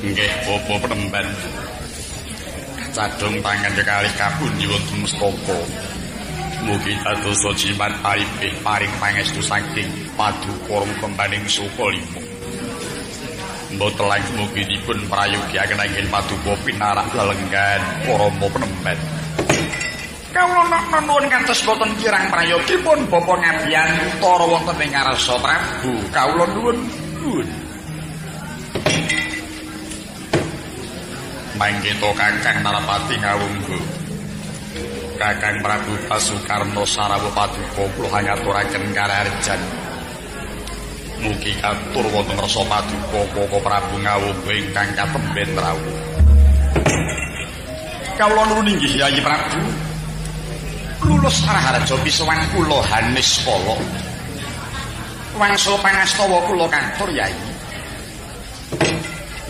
Nggih, Bapak Penemban. Cadhong tangan kekalih kapundi wonten mustaka. Mugi dadosa jimat aripih paring pangestu saking Paduka Rama kembaning Sukalima. Mboten langkung mugi dipun prayogiaken anggen Paduka pinarak lelenggan Rama Penemban. Kawula nuwun kados boten kirang prayogipun Bapak ngabiyantara wonten ing ngarsa Prabu. Kawula nuwun nuwun. Mangkita Kakang Narapati ngawunggu. Kakang Prabu Basukarna sarawuh paduka kula ngaturaken karaharjan. Mugi katur wonten rasa paduka Koko Prabu ngawunggu ingkang katemben rawuh. Kawula nuwun inggih Yayi Prabu. Lulus raharja pisowan kula Hanis Pala. Wangsul pangastawa kula katur Yayi.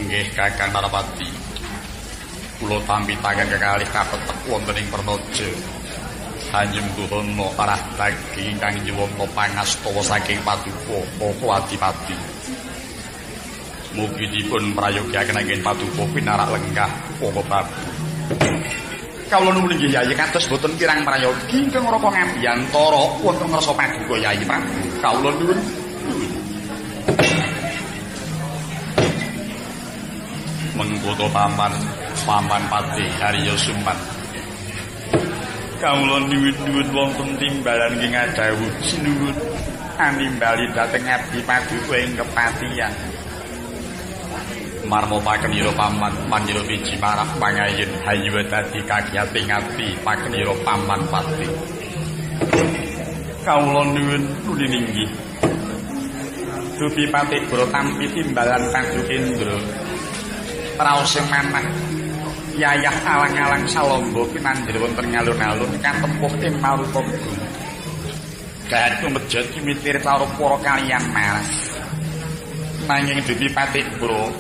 Nggih Kakang Narapati. Kula tampi tangan kekalih kapetek wonten ing Pernaja. Hanyembuhana arah daging ingkang nyuwun pangastawa saking Paduka Koko Adipati. Mugi dipun prayogiaken anggen Paduka pinarak lenggah Koko Prabu. Kawula nuwun inggih Yayi kados boten kirang prayogi ingkang raka ngabiyantara wonten ngarsa Paduka Yayi Prabu. Kawula nuwun. Mengkoto paman paman Patih Haryo Suman. Kawula nuwun-nuwun wonten timbalan nggih ngadhawuh sinuwun animbali dhateng abdi paduka ing kepatihan. Marmo pakenira paman manira wiji marap pangayun hayu dadi kagiyating ati pakenira paman Patih. Kawula nuwun nuwun inggih. Dupi Patih Boro tampi timbalan Padukendra. Raose manah yayah alang-alang salombo pinanjir wonten ngalun-alun katempuh ing maruta gung. Gahat tumejot kimitir cara para kaliyan maras. Nanging dupi Patih Boro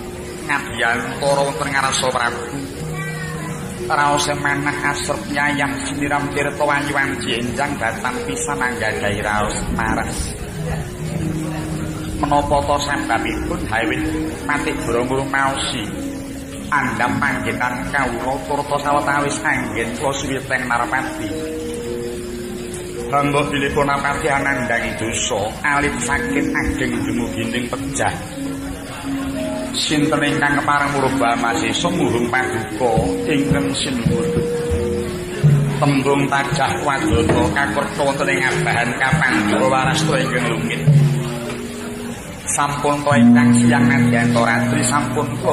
ngabiyantara wonten ngarsa Prabu. Raose manah asrep yayah siniram tirta wayu anjenjang datan pisan anggadhahi raos maras. Menapa ta sababipun hawit Patih Boro ngrumaosi andhap panggenan kawula turta sawetawis anggen kula suwiteng Narapati. Hamba bilih Ponapati anandhangi dosa alit saking ageng dumugi ing pejah. Sinten ingkang kepareng murba masesa muhung paduka ingkang sinuwun. Tembung tajah wadana kakerta wonten ing abahan kapandura warasta ingkang lungit. Sampun to ingkang siang nadyan ratri sampun